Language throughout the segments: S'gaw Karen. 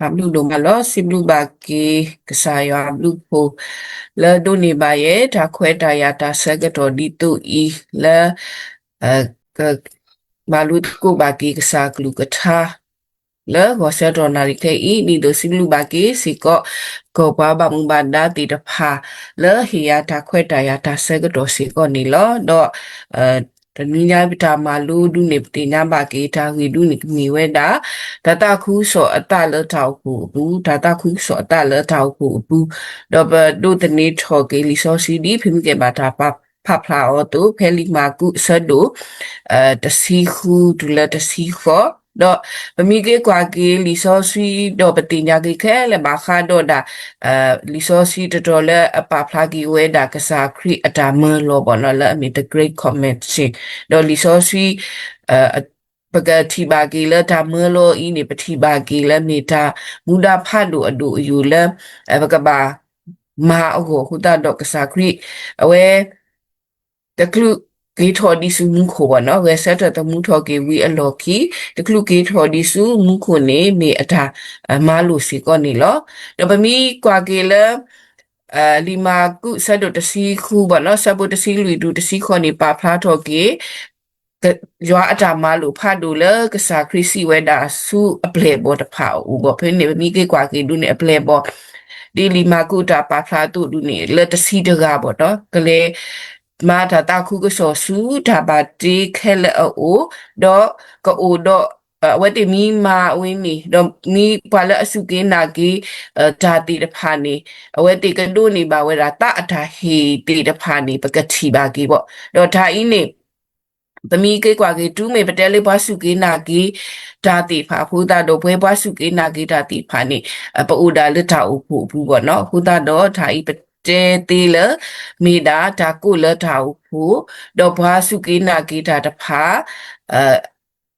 တၢ်ဘျုးဒိၣ်မးလီၤ. စံးဘျုးဘၣ်က့ၤကစၢ်ယွၤအဘျုးအဖှိၣ် လၢဒိးန့ၢ်ဘၣ်ယဲ တၢ်ခွဲးတၢ်ယာ်တၢ်ဆၢကတီၢ်ဒ်သိးအံၤ လၢ မၤလိသကိးဘၣ်က့ၤကစၢ်ကလုၢ်ကထါ လၢဂီၤစဲးတီၢ်နၣ်ရံၣ်ခဲအံၤ ဒ်သိးစံးဘျုးဘၣ်က့ၤစ့ၢ်ကီး ကီၢ်ပှၤဘၣ်မူဘၣ်ဒါသ့ၣ်တဖၣ် လၢဟ့ၣ်ယၤတၢ်ခွဲးတၢ်ယာ်တၢ်ဆၢကတီၢ်စ့ၢ်ကီးန့ၣ်လီၤ. ဒီး တနံၤညါပတၢ်မၤလိဒုးန့ၣ် ပသ့ၣ်ညါဘၣ်က့ၤတၢ်ဂ့ၢ်ဒုးန့ၣ် ကမ့ၢ်ဝဲဒၣ် တၢ်သးခုကစီၣ်အသးလၢတၢ်အိၣ်ဖှိၣ်အပူၤ, တၢ်သးခုကစီၣ်အသးလၢတၢ်အိၣ်ဖှိၣ်အပူၤ, ဒီးပဒိးသန့ၤထီၣ်က့ၤလံာ်စီဆှံဒ်ဖဲမ့ၢ်ကဲဘၣ်တၢ်ပာ်ဖးဖျါအီၤအသိး ဖဲလံာ်မၢ်ကူးအဆၢဒိၣ် တဆံဃုတုၤလၢတဆံဃိး, ဒီးပမ့ၢ်က့ၤကွၢ်က့ၤလံာ်စီဆှံ ဒီးပသ့ၣ်ညါက့ၤခဲလၢာ်ဘၣ်ဃးဒီးဒၣ် လံာ်စီဆှံတတီၤလၢအပာ်ဖျါက့ၤဝဲဒၣ်ကစၢ်ခရံာ်အတၢ်မၢလီၤဘၣ်နီၤ လၢအမ့ၢ် The Great Commission, ဒီးလံာ်စီဆှံ ပကထံၣ်ဘၣ်က့ၤလၢတၢ်မၢလီၤအံၤန့ၣ် ပထံၣ်ဘၣ်က့ၤလၢမ့ၢ်တၢ်မူဒါဖးဒိၣ်အဒိၣ်အယိာ်လၢ ပကဘၣ်မၤအဂီၢ်အဃိသတးဒီးကစၢ်ခရံာ် အဝဲ တချုးက့ၤထီၣ်ဒံးဆူမူခိၣ်ဘၣ်နီၤ ဂဲၤဆၢထၢၣ်သမူထီၣ်က့ၤဝံၤအလီၢ်ခံ တချုးက့ၤထီၣ်ဒံးဆူမူခိၣ်န့ၣ် မ့ၢ်အတၢ်မၤလိာ်စ့ၢ်ကီးန့ၣ်လီၤ. ဒီးပမ့ၢ်ကွၢ်က့ၤလၢ လံာ်မၢ်ကူးအဆၢဒိၣ်တဆံဃုဘၣ်နီၤ အဆၢဖိတဆံလွံၢ်တုၤတဆံဃိးန့ၣ် ပာ်ဖျါထီၣ်က့ၤ ယွၤအတၢ်မၤလိာ်ဖးဒိၣ်လၢကစၢ်ခရံာ်စံးဝဲဒၣ်ဆူအပျဲၢ်အဘီၣ်တဖၣ်အအိၣ်ဘၣ်. ဖဲန့ၣ် ပမ့ၢ်က့ၤကွၢ်က့ၤဒုးန့ၣ် အပျဲၢ်အဘီၣ် ဒ်လံာ်မၢ်ကူးတၢ်ပာ်ဖျါအသိးဒုးန့ၣ် လၢတဆံတဂၤဘၣ်နီၤ ကလဲၤမၤတၢ်သးခုကစီၣ်ဆူတၢ်ဘၣ်တ့ခဲလၢာ်အအိၣ်, ဒီးကအိၣ်ဒီး အဝဲသ့ၣ်မ့ၢ်မၤဝဲန့ၣ် ဒီးမ့ၢ်ပှၤလၢအစူၢ်က့ၤနာ်က့ၤ တၢ်သ့ၣ်တဖၣ်န့ၣ် အဝဲသ့ၣ်ကဒိးန့ၢ်ဘၣ်ဝဲဒၣ်သးအတၢ်ဟ့ၣ်သ့ၣ်တဖၣ်န့ၣ် ပကထံၣ်ဘၣ်က့ၤဘၣ်. ဒီးတၢ်အံၤန့ၣ် ပမ့ၢ်က့ၤကွၢ်က့ၤတုၤမ့ၢ်ပတဲလၢပှၤစူၢ်က့ၤနာ်က့ၤတၢ်သ့ၣ်တဖၣ်အဃိသတးဒီး ပဝဲပှၤစူၢ်က့ၤနာ်က့ၤတၢ်သ့ၣ်တဖၣ်န့ၣ် ပအိၣ်ဒၣ်လၢတၢ်အိၣ်ဖှိၣ်အပူၤဘၣ်နီၤ. အဃိသတးဒီးတၢ်အံၤပတဲသ့လၢ မ့ၢ်ဒၣ်တၢ်ကိးလၢတၢ်အိၣ်ဖှိၣ်, ဒီးပှၤစူၢ်က့ၤနာ်က့ၤတၢ်တဖၣ်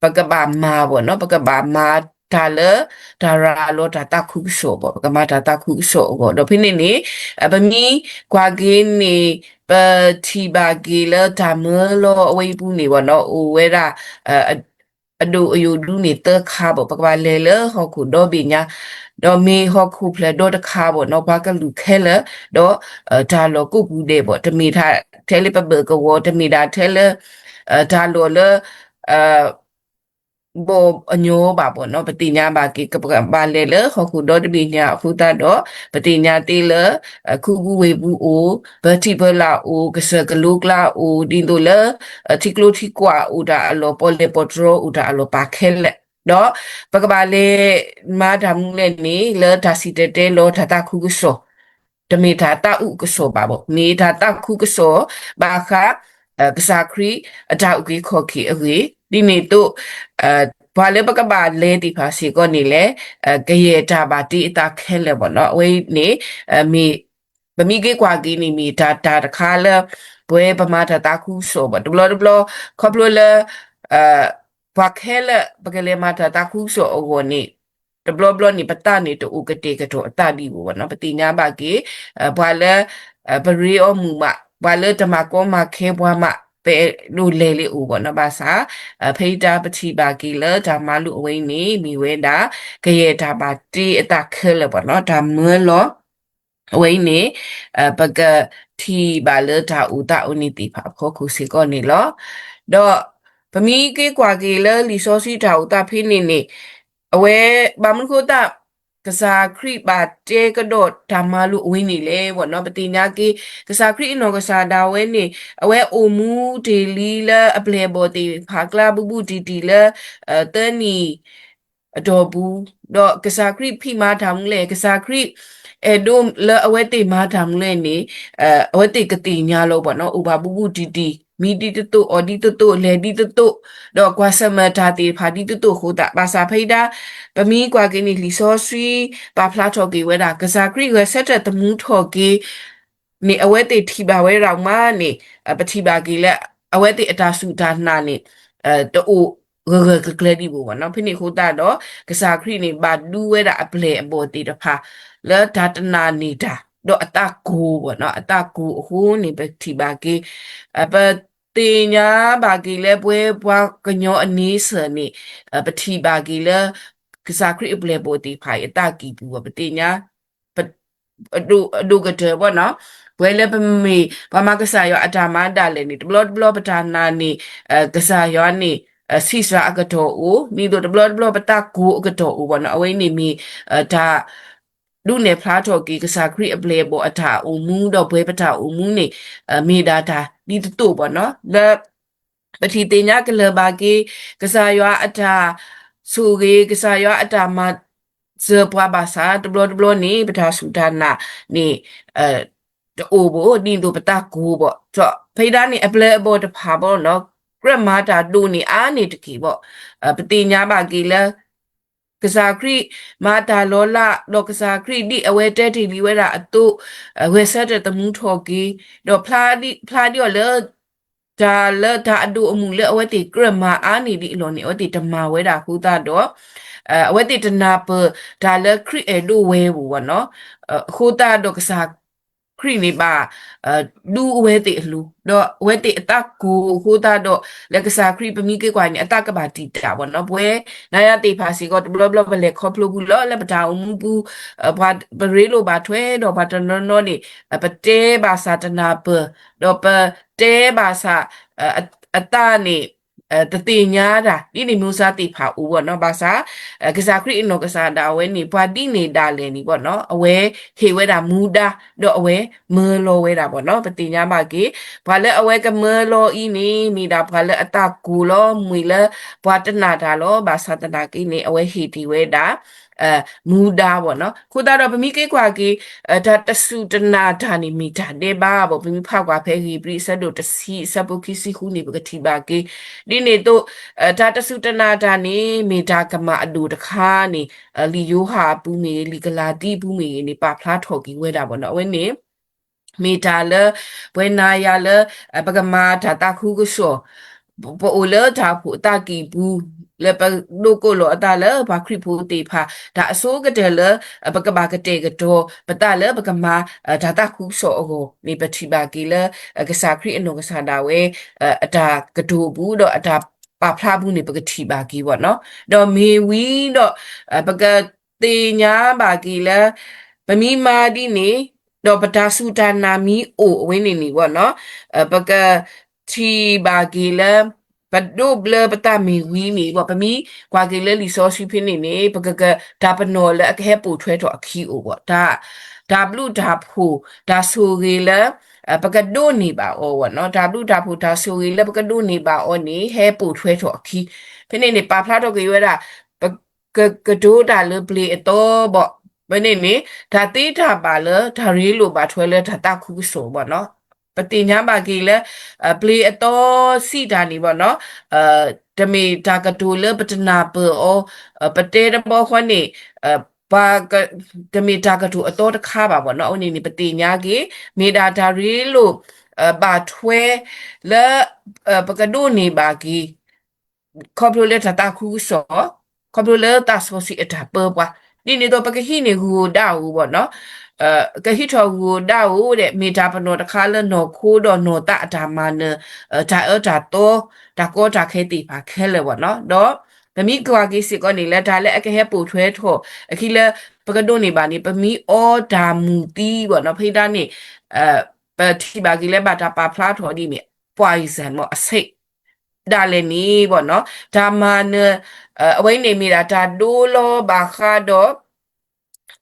ပကဘၣ်မၤဘၣ်နီၤ, ပကဘၣ်မၤတၢ်လၢ တၢ်ရၤလီၤတၢ်သးခုကစီၣ်ဘၣ်, ပကမၤတၢ်သးခုကစီၣ်အဂီၢ်. ဒီးဖဲန့ၣ်န့ၣ် ပမ့ၢ်ကွၢ်က့ၤန့ၣ် ပထံၣ်ဘၣ်က့ၤလၢတၢ်မၢလီၤအဝဲအံၤပူၤန့ၣ်ဘၣ်နီၤ, အိၣ်ဝဲဒၣ် အဒိၣ်အယိာ်ဒုးန့ၣ်သၢခါဘၣ်. ပကဘၣ်လဲၤလၢဟီၣ်ခိၣ်ဒီဘ့ၣ်ညါ, ဒီးမ့ၢ်ဟီၣ်ခိၣ်ဖျၢၣ်ဒီတခါဘၣ်နီၤ, ပှၤကလုာ်ခဲလၢာ်, ဒီး တၢ်လီၢ်ကိးပူၤဒဲးဘၣ်. တမ့ၢ်ထဲလၢပဘၢၣ်ကဝီၤ, တမ့ၢ်ဒၣ်ထဲလၢ တၢ်လီၢ်လၢ ဘီၣ်အညီဘၣ်ဘၣ်နီၤ, ပသ့ၣ်ညါဘၣ်က့ၤ ပကဘၣ်လဲၤလၢဟီၣ်ခိၣ်ဒီတဘ့ၣ်ညါအဃိသတးဒီး ပသ့ၣ်ညါသ့လၢ ခူပူၤဝ့ၢ်ပူၤအိၣ်, ပထံပလၢ်အိၣ်, ကစၢၢ်ကလိကျါအိၣ်, ဒ်သိးလၢ ထံကျိထံကွၢ်အိၣ်တၢ်အလီၢ်, ပီၣ်လဲၣ်ပီၣ်တြီအိၣ်တၢ်အလီၢ်ပာ်ခဲလၢာ်, ဒီးပကဘၣ်လဲၤမၤတၢ်မနုၤလဲၣ်န့ၣ် လၢတၢ်စံၣ်တဲၤတဲလီၤတၢ်သးခုကစီၣ် တမ့ၢ်တၢ်သးအုးကစီၣ်ဘၣ်ဘၣ်, မ့ၢ်တၢ်သးခုကစီၣ်ဘၣ်ဃး ကစၢ်ခရံာ်အတၢ်အုၣ်က့ၤခီၣ်က့ၤအဂ့ၢ်, ဒ်န့ၣ်အသိး ပှၤလၢပကဘၣ်လဲၤသ့ၣ်တဖၣ်စ့ၢ်ကီးန့ၣ်လဲၣ်, ကယဲၢ်တၢ်ဘၣ်တ့အသးခဲလၢာ်ဘၣ်နီၤ. အဝဲန့ၣ် မ့ၢ် ပမ့ၢ်က့ၤကွၢ်က့ၤန့ၣ် မ့ၢ်တၢ်တၢ်တခါလၢ ပဝဲပမၤတၢ်သးခုကစီၣ်ဘၣ်. တဘျီတဘျီ ခီဖျိလၢ ပှၤခဲလၢာ် ပကလဲၤမၤတၢ်သးခုကစီၣ်အဂီၢ်န့ၣ် တဘျီဘျီန့ၣ် ပသးန့ၣ် တအိၣ်ကတဲာ်ကတီၤအသးဒံးဘၣ်နီၤ. ပသ့ၣ်ညါဘၣ်က့ၤ ပှၤလၢ ပရ့အီၤမုာ်မး, ပှၤလၢတမၤကီမၤခဲပှၤမး ပအဲၣ်ဒိးလဲၤလၢအအိၣ်ဘၣ်နီၤ. ဘၣ်ဆၣ် ဖဲအံၤတၢ်ပထံၣ်ဘၣ်က့ၤလၢတၢ်မၤလိာ်အဝဲအံၤန့ၣ် မ့ၢ်ဝဲဒၣ် ကယဲၢ်တၢ်ဘၣ်တ့အသးခဲလၢာ်ဘၣ်နီၤ. တၢ်မၢလီၤ အဝဲအံၤန့ၣ် ပကထံၣ်ဘၣ်လၢတၢ်အိၣ်သးအိၣ်န့ၣ်သ့ၣ်တဖၣ်အဖီခိၣ်စ့ၢ်ကီးန့ၣ်လီၤ. ဒီးပမ့ၢ်က့ၤကွၢ်က့ၤလၢလံာ်စီဆှံတၢ်အိၣ်သးဖဲန့ၣ်န့ၣ် အဝဲ ဘၣ်မနုၤဃိသတး ကစၢ်ခရံာ်ဘၣ်တဲကဒီးတၢ်မၤလိာ်အဝဲန့ၣ်လဲၣ်ဘၣ်နီၤ. ပသ့ၣ်ညါက့ၤ ကစၢ်ခရံာ်အနီၢ်ကစၢ်ဒၣ်ဝဲန့ၣ် အဝဲအိၣ်မူတ့ၢ်လံလၢအပျဲၢ်အဘီၣ်သ့ၣ်တဖၣ်အကျါ ဘူးဘူးတံၢ်တံၢ်လၢ သၢနံၣ် အတီၢ်ပူၤ, ဒီးကစၢ်ခရံာ်ဖံးမၤတၢ်မနုၤလဲၣ်, ကစၢ်ခရံာ်အဲၣ်ဒိးလၢအဝဲသ့ၣ်မၤတၢ်မနုၤလဲၣ်န့ၣ် အဝဲသ့ၣ်ကသ့ၣ်ညါလီၤဘၣ်နီၤ, အိၣ်ဘၣ်ဘူးဘူးတံၢ်တံၢ်, မံဒ်သိးသိး, အီၣ်ဒ်သိးသိး, လဲၤဒ်သိးသိး, ဒီးကွၢ်ဆၢၣ်မဲာ်တၢ်သ့ၣ်တဖၣ်ဒ်သိးသိးအဃိသတး, ဘၣ်ဆၣ်ဖဲအံၤဒၣ် ပမ့ၢ်ကွၢ်က့ၤန့ၣ် လံာ်စီဆှံပာ်ဖျါထီၣ်က့ၤဝဲဒၣ် ကစၢ်ခရံာ်ဂဲၤဆၢထၢၣ်သမူထီၣ်က့ၤ န့ၣ် အဝဲသ့ၣ်ထံၣ်ဘၣ်ဝဲဒၣ်မးန့ၣ် ပထံၣ်ဘၣ်က့ၤလၢ အဝဲသ့ၣ်အတၢ်စူၢ်တၢ်နာ်န့ၣ် တအိၣ်ဂၢၢ်ဂၢၢ်ကျၢၤကျၢၤဒံးဘၣ်နီၤ. ဖဲန့ၣ်အဃိသတးဒီး ကစၢ်ခရံာ်န့ၣ် ဘၣ်ဒူဝဲဒၣ်အပျဲၢ်အဘီၣ်သ့ၣ်တဖၣ် လၢတၢ်တနာ်န့ၢ်တၢ် ဒီးအသးကိၤဘၣ်နီၤ. အသးကိၤအဃိန့ၣ် ပထံၣ်ဘၣ်က့ၤ ပသ့ၣ်ညါဘၣ်က့ၤလၢပဝဲပှၤကညီအန့ဆၢၣ်န့ၣ် ပထံၣ်ဘၣ်က့ၤလၢ ကစၢ်ခရံာ်အပျဲၢ်အဘီၣ်သ့ၣ်တဖၣ်အံၤအသးကံၢ်ပူၤအပသ့ၣ်ညါ အဒိၣ်ကတၢၢ်ဘၣ်နီၤ, ပဝဲလၢပမ့ၢ်ပှၤမၤကစၢ်ယွၤအတၢ်မၤဒၣ်လဲာ်န့ၣ် တဘျီတဘျီပတၢ်နာ်န့ၣ် ကစၢ်ယွၤန့ၣ် ဆံးစှၤအကတီၢ်အိၣ်, ဒ်သိးတဘျီတဘျီပသးကိၤအကတီၢ်အိၣ်ဘၣ်နီၤ, အဝဲန့ၣ်မ့ၢ်တၢ် ဒုးနဲၣ်ဖျါထီၣ်က့ၤကစၢ်ခရံာ်အပျဲၢ်အဘီၣ်အတၢ်အိၣ်မူ ဒီးပဝဲပတၢ်အိၣ်မူန့ၣ် မ့ၢ်ဒၣ်တၢ်ဒ်သိးသိးဘၣ်နီၤ, လၢ ပထံၣ်သ့ၣ်ညါကလၢၤဘၣ်က့ၤ ကစၢ်ယွၤအတၢ်ဆိၣ်ဂ့ၤ ကစၢ်ယွၤအတၢ်မၤစၢၤပှၤဘၣ်ဆၣ် တဘျီတဘျီန့ၣ် ပတၢ်စူၢ်တၢ်နာ်န့ၣ် တအိၣ်ဘၣ် ဒ်သိးပသးကိၤဘၣ်, ဒီးဖဲဒၣ်န့ၣ် အပျဲၢ်အဘီၣ်တဖၣ်ဘၣ်နီၤ ကြၢးမၤတၢ်ဒိၣ်န့ၢ်အါန့ၢ်တက့ၢ်ဘၣ်, ပသ့ၣ်ညါဘၣ်က့ၤလၢ ကစၢ်ခရံာ်မၤတၢ်လီၤလး ဒီးကစၢ်ခရံာ်ဒ်အဝဲတဲတ့ၢ်လံဝဲဒၣ်အသိး ဂဲၤဆၢထၢၣ်သမူထီၣ်က့ၤ, ဒီးဖျါဒ်အီၤလၢ တၢ်လၢတၢ်အဒိၣ်အမုၢ်လၢအဝဲသ့ၣ်ကြၢးမၤအါန့ၢ်ဒံးအလီၢ်န့ၣ် အဝဲသ့ၣ်တမၤဝဲဒၣ်အဃိသတးဒီး အဝဲသ့ၣ်တနၢ်ပၢၢ်တၢ်လၢခရံာ်အဲၣ်ဒိးဝဲပူၤဘၣ်နီၤ, အဃိသတးဒီးကစၢ်ခရံာ်န့ၣ်ဘၣ် ဒူအဝဲသ့ၣ်အလိၤ, ဒီးအဝဲသ့ၣ်အသးကိၤအဃိသတးဒီး လၢကစၢ်ခရံာ်ပမ့ၢ်က့ၤကွၢ်န့ၣ် အသးကဘၣ်တံာ်တာ်ဘၣ်နီၤ, ပဝဲနၤယၤသ့ၣ်တဖၣ်စ့ၢ်ကီး တဘျီဘျီပလဲၤခီဖျိပူၤလီၤ လၢပတၢ်အိၣ်မူပူၤ ပရ့လိာ်ဘၣ်ထွဲဒီးပှၤတနီၤနီၤန့ၣ် ပတဲဘၣ်ဆၣ်တနၢ်ပၢၢ်, ဒီးပတဲဘၣ်ဆၣ် အသးန့ၣ် တသ့ၣ်ညါတၢ် ဒ်န့ၣ်မ့ၢ်စ့ၢ်သ့ၣ်တဖၣ်အိၣ်ဘၣ်နီၤ, ဘၣ်ဆၣ် ကစၢ်ခရံာ်အနီၢ်ကစၢ်ဒၣ်ဝဲန့ၣ် ပှၤဒ်န့ၣ်ဒၣ်လဲာ်န့ၣ်ဘၣ်နီၤ အဝဲဟ့ၣ်ဝဲဒၣ်မူဒါ ဒီးအဝဲမၢလီၤဝဲဒၣ်ဘၣ်နီၤ, ပသ့ၣ်ညါဘၣ်က့ၤ ပှၤလၢအဝဲကမၢလီၤအံၤန့ၣ် မ့ၢ်ဒၣ်ပှၤလၢအသးကိၤလီၤ မ့ၢ်လၢပှၤတနာ်တၢ်လီၤ, ဘၣ်ဆၣ်သနာ်က့န့ၣ် အဝဲဟ့ၣ်တ့ၢ်ဝဲဒၣ် မူဒါဘၣ်နီၤ, အဃိသတးဒီးပမ့ၢ်က့ၤကွၢ်က့ၤ တၢ်တစူၢ်တနာ်တၢ်န့ၣ် မ့ၢ်တၢ်ဒဲးဘးဘၣ်, ပမ့ၢ်ဖးကွၢ်ဖဲဧ့ၤဘြံၤအဆၢဒိၣ်တဆံ အဆၢဖိခံဆံဃုန့ၣ် ပကထံၣ်ဘၣ်က့ၤ ဒ်န့ၣ်အသိး တၢ်တစူၢ်တနာ်တၢ်န့ၣ် မ့ၢ်တၢ်ကမၣ်အဒိၣ်တခါန့ၣ် လံာ်ယိၤဟၣ်အပူၤမ့ၢ်ဂ့ၤ လံာ်ကလၤတံအပူၤမ့ၢ်ဂ့ၤန့ၣ် ပာ်ဖျါထီၣ်က့ၤဝဲဒၣ်ဘၣ်နီၤ, အဝဲန့ၣ် မ့ၢ်တၢ်လၢ ပဝဲနၤယၤလၢ ပကမၤတၢ်သးခုကစီၣ် ပအိၣ်လၢတၢ်အိၣ်ဖှိၣ်အသးကံၢ်ပူၤ လၢပဒိးကိးလီၤအသးလၢပှၤခရံာ်ဖိသ့ၣ်တဖၣ် တၢ်အဆိကတၢၢ်လၢ ပကဘၣ်ကတဲာ်ကတီၤပသးလၢပကမၤ တၢ်သးခုကစီၣ်အဂီၢ်န့ၣ် ပထံၣ်ဘၣ်က့ၤလၢ ကစၢ်ခရံာ်အနီၢ်ကစၢ်ဒၣ်ဝဲ အတၢ်ကတိၤအပူၤ ဒီးအတၢ်ပာ်ဖျါအပူၤန့ၣ် ပကထံၣ်ဘၣ်က့ၤဘၣ်နီၤ, ဒီးမ့ၢ်ဝံၤဒီး ပကသ့ၣ်ညါဘၣ်က့ၤလၢ ပမ့ၢ်မၤဒ်န့ၣ် ဒီးပတၢ်စူၢ်တၢ်နာ်မ့ၢ်အိၣ်အဝဲန့ၣ်န့ၣ်ဘၣ်နီၤ, ပကထံၣ်ဘၣ်က့ၤလၢ ပဒိးဘျၢပသးမ့ၢ်ဝံၤန့ၣ်ဘၣ် ပမ့ၢ်ကွၢ်က့ၤလၢလံာ်စီဆှံဖဲန့ၣ်န့ၣ် ပကကတၢ်ပနီၣ်လၢအကဟဲပိာ်ထွဲထီၣ်အခံအိၣ်ဘၣ်, တၢ်ဘျုးတၢ်ဖှိၣ်တၢ်ဆိၣ်ဂ့ၤလၢ ပကဒိးန့ၢ်ဘၣ်အီၤဘၣ်နီၤ, တၢ်ဘျုးတၢ်ဖှိၣ်တၢ်ဆိၣ်ဂ့ၤလၢပကဒိးန့ၢ်ဘၣ်အီၤန့ၣ် ဟဲပိာ်ထွဲထီၣ်အခံ, ဖဲန့ၣ်န့ၣ် ပာ်ဖျါထီၣ်က့ၤဝဲဒၣ် ပကကတိၤတၢ်လၢပျ့ၤအသီဘၣ်, ဖဲန့ၣ်န့ၣ် တၢ်သ့တၢ်ဘၣ်လၢတၢ်ရ့လိာ်ဘၣ်ထွဲလၢတၢ်သးခုကစီၣ်ဘၣ်နီၤ, ပသ့ၣ်ညါဘၣ်က့ၤလၢ ပျ့ၤအသီစံးတၢ်န့ၣ်ဘၣ်နီၤ, တမ့ၢ်တၢ်ကတိၤလၢပတနၢ်ပၢၢ်အီၤ, ပတဲတဘျီဃီန့ၣ် ပှၤ တမ့ၢ်တၢ်ကတိၤအသီတခါဘၣ်ဘၣ်နီၤ, အဝဲန့ၣ်န့ၣ် ပသ့ၣ်ညါက့ၤ မ့ၢ်ဒၣ်တၢ်ရ့လိာ် ဘၣ်ထွဲလၢ ပကဒိးန့ၢ်ဘၣ်က့ၤ ခီဖျိလၢတၢ်သးခုကစီၣ်, ခီဖျိလၢသးစီဆှံအတၢ်ပၢပှၤ, ဒ်န့ၣ်အသိး ပကဟံးန့ၢ်ဂုၢ်ဧိၤဒၣ်ဧိၤဘၣ်နီၤ, ကဟံးထီၣ်ဂုၢ်ဧိၤဒၣ်ဧိၤဒီး မ့ၢ်တၢ်ပနီၣ်တခါလၢနီၢ်ခိဒီးနီၢ်သးအတၢ်မၤနၢၤ, တၢ်အၢတၢ်သီ, တၢ်ကီတၢ်ခဲသ့ၣ်တဖၣ်ခဲလၢာ်ဘၣ်နီၤ, ဒီး ပမ့ၢ်ကွၢ်က့ၤစ့ၢ်ကီးန့ၣ် လၢတၢ်လၢအကဟဲပိာ်ထွဲထီၣ် အခံလၢ ပကဒိးန့ၢ်ဘၣ်န့ၣ် ပမ့ၢ်အီတၢ်မုၢ်သံဘၣ်နီၤ, ဖဲဒၣ်န့ၣ် ပထံၣ်ဘၣ်က့ၤလၢဘၣ်တၢ်ပာ်ဖျါထီၣ်ဒ်မ့ၢ် poison မ့ၢ်အဆံး ဒၣ်လဲာ်န့ၣ်ဘၣ်နီၤ, တၢ်မၤနၢၤ အဝဲန့ၣ်မ့ၢ်ဒၣ်တၢ်ဒိလီၤဘၣ်ဃးဒီး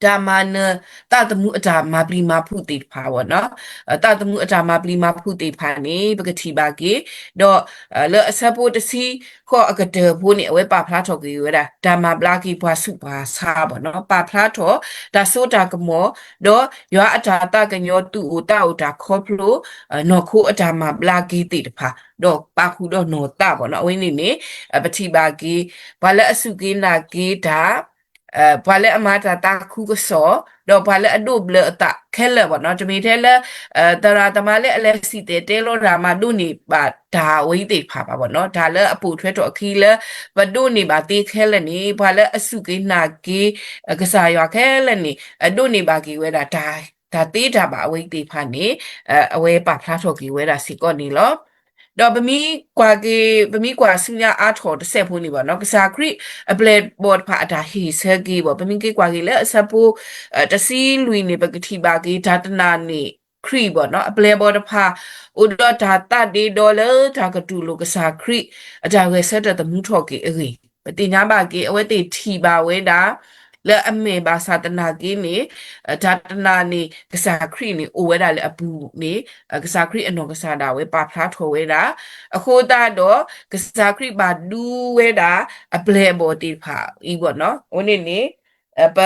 တၢ်မၤနၢၤ သးသမူအတၢ်မၤပျံၤမၤဖုးသ့ၣ်တဖၣ်ဘၣ်နီၤ, သးသမူအတၢ်မၤပျံၤမၤဖုးသ့ၣ်တဖၣ်န့ၣ် ပကထံၣ်ဘၣ်က့ၤ, ဒီး လၢအဆၢဖိတဆံဃိးအကတၢၢ်ဖိန့ၣ် အဝဲပာ်ဖျါထီၣ်က့ၤဝဲဒၣ် တၢ်မၤဘျါက့ၤပှၤဆူးပှၤဆါဘၣ်နီၤ, ပာ်ဖျါထီၣ် တၢ်စိတၢ်ကမီၤ ဒီးယွၤအတၢ်သးကညီၤသူၣ်အိၣ်သးအိၣ်တၢ်ခီဖျိ နီၢ်ခိအတၢ်မၤဘျါက့ၤသ့ၣ်တဖၣ်, ဒီးပာ်ဃုာ်ဒီးနီၢ်သးဘၣ်နီၤ, အဝဲန့ၣ်န့ၣ် ပထံၣ်ဘၣ်က့ၤ ပှၤလၢအစူၢ်က့ၤနာ်က့ၤတၢ် ပှၤလၢအမၤတၢ်သးခုကစီၣ်, ဒီးပှၤလၢအဒိးဘျၢအသးခဲလၢာ်ဘၣ်နီၤ, တမ့ၢ်ထဲလၢ သရၣ်သမါလၢအလဲၤစံၣ်တဲၤတဲလီၤတၢ်မၤဒိးန့ၢ်ဘၣ်တၢ် အဝဲသ့ၣ်တဖၣ်ဘၣ်နီၤ, တၢ်လၢအပိာ်ထွဲထီၣ်အခံလၢ ပဒိးန့ၢ်ဘၣ်သ့ခဲလၢာ်န့ၣ် ပှၤလၢအစူၢ်က့ၤနာ်က့ၤ ကစၢ်ယွၤခဲလၢာ်န့ၣ် အဒိးန့ၢ်ဘၣ်က့ၤဝဲဒၣ် တၢ်သ့တၢ်ဘၣ်အဝဲသ့ၣ်တဖၣ်န့ၣ် အဝဲပာ်ဖျါထီၣ်က့ၤဝဲဒၣ်စ့ၢ်ကီးန့ၣ်လီၤ. ဒီးပမ့ၢ်ကွၢ်က့ၤ ပမ့ၢ်ကွၢ်ဆူညါအါထီၣ်တစဲးဖိန့ၣ်ဘၣ်နီၤ ကစၢ်ခရံာ်အပျဲၢ်အဘီၣ်တဖၣ်အတၢ်ဟ့ၣ်ဆၢက့ၤဘၣ် ပမ့ၢ်က့ၤကွၢ်က့ၤလၢအဆၢဖိ တဆံလွံၢ်န့ၣ် ပကထံၣ်ဘၣ်က့ၤ တၢ်တနာ်န့ၢ်ခရံာ်ဘၣ်နီၤ အပျဲၢ်အဘီၣ်တဖၣ် အိၣ်ဒီးတၢ်သးဒ့ဒီလၢတၢ်ကတူၢ်လိာ်ကစၢ်ခရံာ် အတၢ်ဂဲၤဆၢထၢၣ်သမူထီၣ်က့ၤအဂ့ၢ် ပသ့ၣ်ညါဘၣ်က့ၤ အဝဲသ့ၣ်ထံၣ်ဘၣ်ဝဲဒၣ် လၢအမဲာ်ဘၣ်ဆၣ်သနာ်က့န့ၣ် တၢ်တနာ်န့ၢ်ကစၢ်ခရံာ်န့ၣ် အိၣ်ဝဲဒၣ်လၢအပူၤန့ၣ် ကစၢ်ခရံာ်အနီၢ်ကစၢ်ဒၣ်ဝဲပာ်ဖျါထီၣ်ဝဲဒၣ် အဃိသတးဒီး ကစၢ်ခရံာ်ဘၣ်ဒူဝဲဒၣ် အပျဲၢ်အဘီၣ်သ့ၣ်တဖၣ်အံၤဘၣ်နီၤ အဝဲန့ၣ်န့ၣ် ပ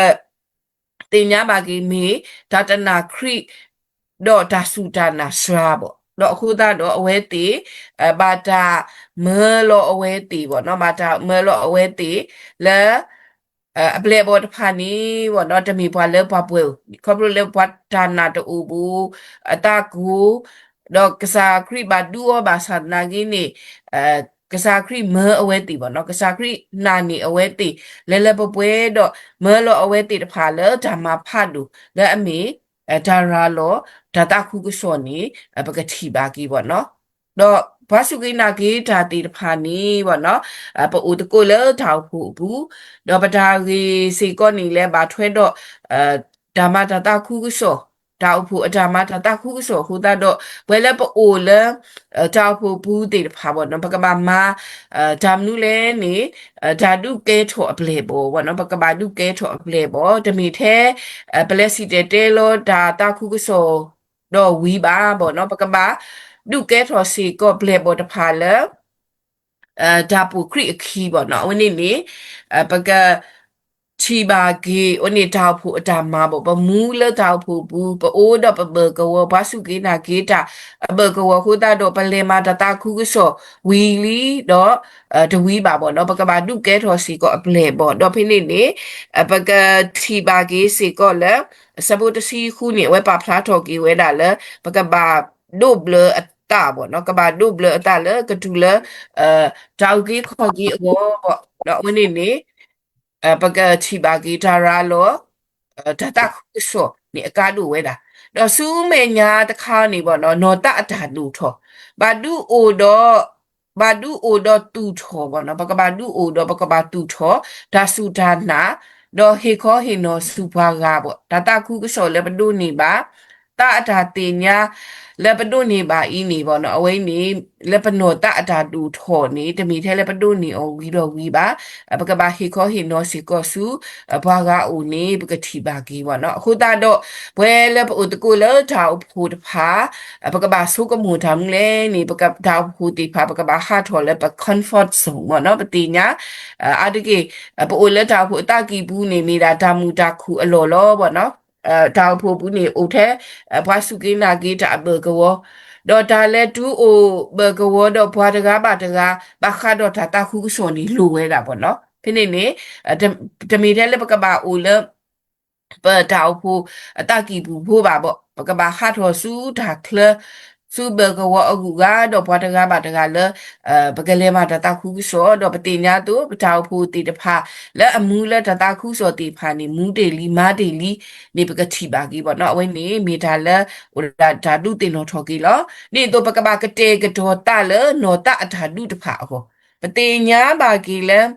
သ့ၣ်ညါဘၣ်က့ၤမ့ၢ် တၢ်တနာ်ခရံာ် ဒီးတၢ်စူၢ်တၢ်နာ်စှၤဘၣ် ဒီးအဃိသတးဒီးအဝဲသ့ၣ် ဘၣ်တၢ်မၢလီၤအဝဲသ့ၣ်ဘၣ်နီၤ ဘၣ်တၢ်မၢလီၤအဝဲသ့ၣ် လၢ အပျဲၢ်အဘီၣ်တဖၣ်န့ၣ်ဘၣ်နီၤ တမ့ၢ်ပှၤလၢပှၤပှဲၤဧိၤ ခီဖျိလၢပှၤတၢ်နာ်တအိၣ်ဘၣ် အသးကိၢ် ဒီးကစၢ်ခရံာ်ဘၣ်ဒူအီၤဘၣ်ဆၣ်သနာ်က့န့ၣ် ကစၢ်ခရံာ်မၢအဝဲသ့ၣ်ဘၣ်နီၤ ကစၢ်ခရံာ်နာ်န့ၢ်အဝဲသ့ၣ် လၢလၢပှဲၤပှဲၤဒီး မၢလီၤအဝဲသ့ၣ်တဖၣ်လၢတၢ်မၤဖးဒိၣ် လၢအမ့ၢ် တၢ်ရၤလီၤ တၢ်သးခုကစီၣ်န့ၣ် ပကထံၣ်ဘၣ်က့ၤဘၣ်နီၤ ဒီးပှၤစူၢ်က့ၤနာ်က့ၤတၢ်သ့ၣ်တဖၣ်န့ၣ်ဘၣ်နီၤ ပအိၣ်သကိးလၢတၢ်အိၣ်ဖှိၣ်အပူၤ ဒီးပတၢ်ဂ့ၢ်စ့ၢ်ကီးန့ၣ်လၢဘၣ်ထွဲဒီး တၢ်မၤတၢ်သးခုကစီၣ် တၢ်အိၣ်ဖှိၣ်အတၢ်မၤတၢ်သးခုကစီၣ်အဃိသတးဒီး ပှၤလၢပအိၣ်လၢ တၢ်အိၣ်ဖှိၣ်ပူၤသ့ၣ်တဖၣ်ဘၣ်နီၤ ပကဘၣ်မၤ တၢ်မနုၤလဲၣ်န့ၣ် တၢ်ဒုးကဲထီၣ်အပျဲၢ်အဘီၣ်ဘၣ်နီၤ ပကဘၣ်ဒုးကဲထီၣ်အပျဲၢ်အဘီၣ် တမ့ၢ်ထဲ ပလဲၤစံၣ်တဲၤတဲလီၤတၢ်သးခုကစီၣ်ဒီးဝံၤဘၣ်ဘၣ်နီၤ ပကဘၣ်ဒုးကဲထီၣ်စ့ၢ်ကီးပျဲၢ်အဘီၣ်တဖၣ်လၢ တၢ်ပိာ်ခရံာ်အခံဘၣ်နီၤ အဝဲန့ၣ်န့ၣ် ပက ထံၣ်ဘၣ်က့ၤ အဝဲန့ၣ်တၢ်အိၣ်ဖှိၣ်အတၢ်မၤဘၣ် ပမူလၢတၢ်အိၣ်ဖှိၣ်ပူၤ ပအိၣ်ဒီးပဘၢၣ်ကဝီၤ ပှၤစူၢ်က့ၤနာ်က့ၤတၢ် အဘၢၣ်ကဝီၤအဃိသတးဒီး ပလဲၤမၤတၢ်သးခုကစီၣ်ဝံၤလံဒီး တဝံၤဘၣ်ဘၣ်နီၤ ပကဘၣ်ဒုးကဲထီၣ်စ့ၢ်ကီးအပျဲၢ်အဘီၣ် ဒီးဖဲန့ၣ်န့ၣ် ပကထံၣ်ဘၣ်က့ၤစ့ၢ်ကီးလၢ အဆၢဖိတဆံဃုန့ၣ် အဝဲပာ်ဖျါထီၣ်က့ၤဝဲဒၣ်လၢ ပကဘၣ်ဒိးဘျၢအသးဘၣ်နီၤ ကဘၣ်ဒိးဘျၢအသးလၢကတုၤလၢ တၢ်အုၣ်က့ၤခီၣ်က့ၤအဂီၢ်ဘၣ် ဒီးအဝဲန့ၣ်န့ၣ် ပကထံၣ်ဘၣ်က့ၤတၢ်ရၤလီၤ တၢ်သးခုကစီၣ်န့ၣ်အကါဒိၣ်ဝဲဒၣ် ဒီးဆူမဲာ်ညါတခါန့ၣ်ဘၣ်နီၤ နီၢ်သးအတၢ်ဒိၣ်ထီၣ် ဘၣ်ဒုးအိၣ်ဒီး ဘၣ်ဒုးအိၣ်ဒီးသူၣ်ထီၣ်ဘၣ်နီၤ ပကဘၣ်ဒုးအိၣ်ဒီးပကဘၣ်သူၣ်ထီၣ် တၢ်စူၢ်တၢ်နာ် ဒီးဟ့ၣ်ခီဟ့ၣ်နီၤဆူပှၤဂၤဘၣ် တၢ်သးခုကစီၣ်လၢပဒိးန့ၢ်ဘၣ် သးအတၢ်သ့ၣ်ညါ လၢပဒိးန့ၢ်ဘၣ်အံၤန့ၣ်ဘၣ်နီၤ အဝဲအံၤန့ၣ် လၢပနီၢ်သးအတၢ်ဒိၣ်ထီၣ်န့ၣ် တမ့ၢ်ထဲလၢပဒိးန့ၢ်အီၤဝံၤဒီးဝံၤဘၣ် ပကဘၣ်ဟ့ၣ်ခီဟ့ၣ်နီၤစ့ၢ်ကီးဆူ ပှၤဂၤအအိၣ်န့ၣ် ပကထံၣ်ဘၣ်က့ၤဘၣ်နီၤ အဃိသတးဒီး ပှၤလၢပအိၣ်သကိးလၢတၢ်အိၣ်ဖှိၣ်တဖၣ် ပကဘၣ်ဆိကမိၣ်တၢ်မနုၤလဲၣ်န့ၣ် ပကတၢ်အိၣ်ဖှိၣ်သ့ၣ်တဖၣ် ပကဘၣ်ဟးထီၣ်လၢပ comfort zone ဘၣ်နီၤ ပသ့ၣ်ညါ အါတက့ၢ် ပအိၣ်လၢတၢ်အိၣ်ဖှိၣ်အသးကံၢ်ပူၤန့ၣ် မ့ၢ်ဒၣ်တၢ်မုာ်တၢ်ခုၣ်အလီၢ်လီၤဘၣ်နီၤ တၢ်အိၣ်ဖှိၣ်ပူၤန့ၣ် အိၣ်ထဲ ပှၤစူၢ်က့ၤနာ်က့ၤတၢ်အဘၢၣ်ကဝီၤ ဒီးတၢ်လဲၤတုၤအိၣ်ဘၢၣ်ကဝီၤဒီးပှၤတဂၤဘၣ်တဂၤ ဘၣ်ဃးဒီးတၢ်သးခုကစီၣ်န့ၣ်လိၣ်ဝဲဒၣ်ဘၣ်နီၤ ဖဲန့ၣ်န့ၣ် တမ့ၢ်ထဲလၢပကဘၣ်အိၣ်လၢ ပတၢ်အိၣ်ဖှိၣ်အသးကံၢ်ပူၤဖိဘၣ်ဘၣ် ပကဘၣ်ဟးထီၣ်ဆူတၢ်ချၢ ဆူဘၢၣ်ကဝီၤအဂုၤအဂၤဒီးပှၤတဂၤဘၣ်တဂၤလၢ ပကလဲၤမၤတၢ်သးခုကစီၣ် ဒီးပသ့ၣ်ညါအသိး ပတၢ်အိၣ်ဖှိၣ်သ့ၣ်တဖၣ် လၢအမူလၢတၢ်သးခုကစီၣ်သ့ၣ်တဖၣ်န့ၣ် မူတ့ၢ်လံ မၤတ့ၢ်လံန့ၣ် ပကထံၣ်ဘၣ်က့ၤဘၣ်နီၤ အဝဲန့ၣ် မ့ၢ်တၢ်လၢ အိၣ်ဒၣ်တၢ်ဒုးသ့ၣ်နီၣ်ထီၣ်က့ၤလီၤ. ဒ်သိးပကဘၣ်ကတဲာ်ကတီၤသးလၢနီၢ်သးအတၢ်ဒုးတဖၣ်အဂီၢ် ပသ့ၣ်ညါဘၣ်က့ၤလၢ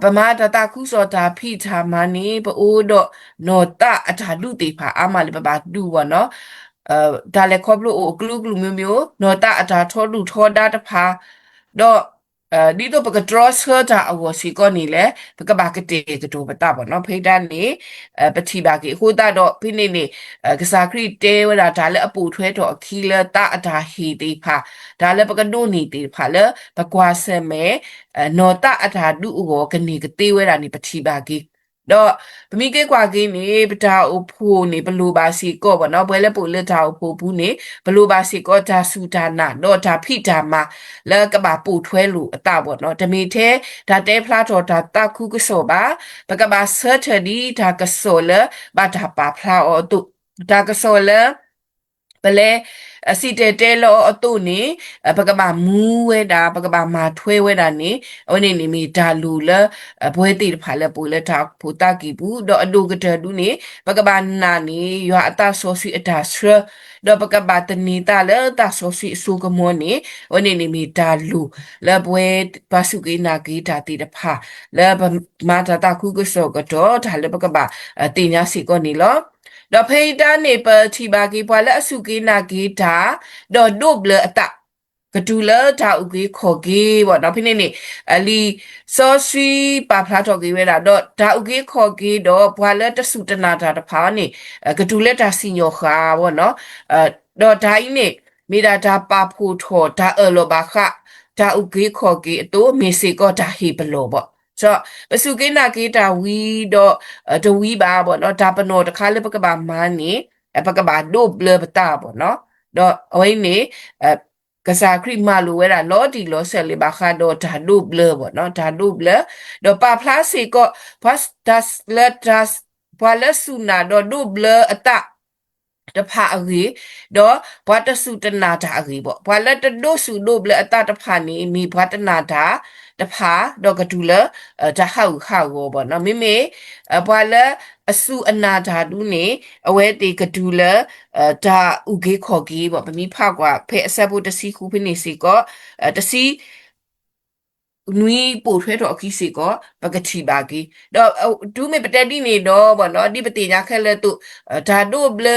ပမၤတၢ်သးခုကစီၣ်တၢ်ဖံးတၢ်မၤန့ၣ် ပအိၣ်ဒီးနီၢ်သးအတၢ်ဒုးသ့ၣ်တဖၣ်အါမးလၢပဘၣ်ဒုးဘၣ်နီၤ တၢ်လဲၤခီဖျိအိၣ်အကလုာ်ကလုာ်မိမိ နီၢ်သးအတၢ်ထီဒုၣ်ထီဒါတဖၣ် ဒီး ဒ်သိးပကတြီဆၢတၢ်အဂီၢ်စ့ၢ်ကီးန့ၣ်လဲၣ် ပကဘၣ်ကတဲာ်ကတီၤပသးဘၣ်နီၤ ဖဲဒၣ်န့ၣ် ပထံၣ်ဘၣ်က့ၤအဃိသတးဒီး ဖဲန့ၣ်န့ၣ် ကစၢ်ခရံာ်တဲဝဲဒၣ်တၢ်လၢအပိာ်ထွဲထီၣ်အခံလၢသးအတၢ်ဟ့ၣ်သ့ၣ်တဖၣ် တၢ်လၢပကဒိးန့ၢ်သ့ၣ်တဖၣ်လၢ ပကွၢ်ဆၢၣ်မဲာ် နီၢ်သးအတၢ်ဒုးအဂီၢ်ကန့ၢ်ကသ့ဝဲဒၣ်န့ၣ် ပထံၣ်ဘၣ်က့ၤ ဒီးပမ့ၢ်က့ၤကွၢ်က့ၤန့ၣ် ပတၢ်အိၣ်ဖှိၣ်န့ၣ် ပလိၣ်ဘၣ်စ့ၢ်ကီးဘၣ်နီၤ ပှၤလၢပအိၣ်လၢတၢ်အိၣ်ဖှိၣ်ပူၤန့ၣ် ပလိၣ်ဘၣ်စ့ၢ်ကီးတၢ်စူၢ်တၢ်နာ်ဒီးတၢ်ဖံးတၢ်မၤ လၢကဘၣ်ပိာ်ထွဲလိာ်အသးဘၣ်နီၤ တမ့ၢ်ထဲ တၢ်တဲဖျါထီၣ်တၢ်သးခုကစီၣ်ဘၣ် ပကဘၣ်ဆၢထၢၣ်ဒ်တၢ်ကစီၣ်လၢ ဘၣ်တၢ်ပာ်ဖျါအီၤအသိး တၢ်ကစီၣ်လၢ ပလဲၤစံၣ်တဲၤတဲလၢအီၤအသိးန့ၣ် ပကဘၣ်မူဝဲဒၣ် ပကဘၣ်မၤထွဲဝဲဒၣ်န့ၣ် အဝဲန့ၣ်န့ၣ်မ့ၢ်တၢ်လိၣ်လၢ ပဝဲသ့ၣ်တဖၣ်လၢပအိၣ်လၢတၢ်အိၣ်ဖှိၣ်သးကံၢ်ပူၤ ဒီးအဒိၣ်ကတၢၢ်ဒုန့ၣ် ပကဘၣ်နာ်န့ၣ် ယွၤအသးစီဆှံအတၢ်ဆှၢ ဒီးပကဘၣ်သန့ၤသးလၢသးစီဆှံအစိကမီၤန့ၣ် အဝဲန့ၣ်န့ၣ်မ့ၢ်တၢ်လိၣ် လၢပဝဲပှၤစူၢ်က့ၤနာ်က့ၤတၢ်သ့ၣ်တဖၣ် လၢပမၤတၢ်သးခုကစီၣ်ကတီၢ် တၢ်လၢပကဘၣ်သ့ၣ်ညါစ့ၢ်ကီးန့ၣ်လီၤ. ဒီးဖဲအံၤတၢ်န့ၣ် ပထံၣ်ဘၣ်က့ၤပှၤလၢအစူၢ်က့ၤနာ်က့ၤတၢ် ဒီးဒိးဘျၢအသး ကတုၤလၢတၢ်အုၣ်က့ၤခီၣ်က့ၤဘၣ်နီၤ. ဖဲန့ၣ်န့ၣ် လံာ်စီဆှံပာ်ဖျါထီၣ်က့ၤဝဲဒၣ် ဒီးတၢ်အုၣ်က့ၤခီၣ်က့ၤဒီးပှၤလၢတစူၢ်တနာ်တၢ်တဖၣ်န့ၣ် ကတုၤလၢတၢ်စံၣ်ညီၣ်ဃာ်ဘၣ်နီၤ. ဒီးတၢ်အံၤန့ၣ် မ့ၢ်ဒၣ်တၢ်ပာ်ဖှိၣ်ထီၣ်တၢ်အၢၣ်လီၤဘၣ်ဃး တၢ်အုၣ်က့ၤခီၣ်က့ၤအသိး မ့ၢ်စ့ၢ်ကီးတၢ်ဟ့ၣ်ပလီၢ်ဘၣ်. ပစူၢ်က့ၤနာ်က့ၤတၢ်ဝံၤဒီး တဝံၤဘၣ်ဘၣ်နီၤ. တၢ်ပနီၣ်တခါလၢပကဘၣ်မၤန့ၣ် ပကဘၣ်ဒိးဘျၢပသးဘၣ်နီၤ. ဒီးအဝဲအံၤန့ၣ် ကစၢ်ခရံာ်မၤလိာ်ဝဲဒၣ်လီၤတံၢ်လီၤဆဲးလၢဘၣ်ဃးဒီးတၢ်ဒိးဘျၢဘၣ်နီၤ, တၢ်ဒိးဘျၢ, ဒီးပာ်ဖျါစ့ၢ်ကီး ပှၤလၢစူၢ်နာ်ဒီးဒိးဘျၢအသးတဖၣ်အဂ့ၢ်, ဒီးပှၤတစူၢ်တနာ်တၢ်အဂ့ၢ်ဘၣ်. ပှၤလၢတဒိးစူၢ်ဒိးဘျၢအသးတဖၣ်န့ၣ် မ့ၢ်ပှၤတနာ်တၢ်တဖၣ် ဒီးကတုၤလၢ တၢ်ဟးဂူာ်ဟးဂီၤဘၣ်နီၤ. မ့မ့ၢ် ပှၤလၢအစူၢ်အနာ်တၢ်ဒုန့ၣ် အဝဲသ့ၣ်ကတုၤလၢ တၢ်အုၣ်က့ၤခီၣ်က့ၤဘၣ်. ပမ့ၢ်ဖးကွၢ်ဖဲအဆၢဖိတဆံဃုဖဲန့ၣ်စ့ၢ်ကီး တဆံ နွံပိာ်ထွဲထီၣ်အခံစ့ၢ်ကီး ပကထံၣ်ဘၣ်က့ၤ. ဒီးတုၤမ့ၢ်ပတဲဒ်န့ၣ်ဒီးဘၣ်နီၤ, ဒ်ပသ့ၣ်ညါခဲလၢာ်အသိး တၢ်ဒိးဘျၢ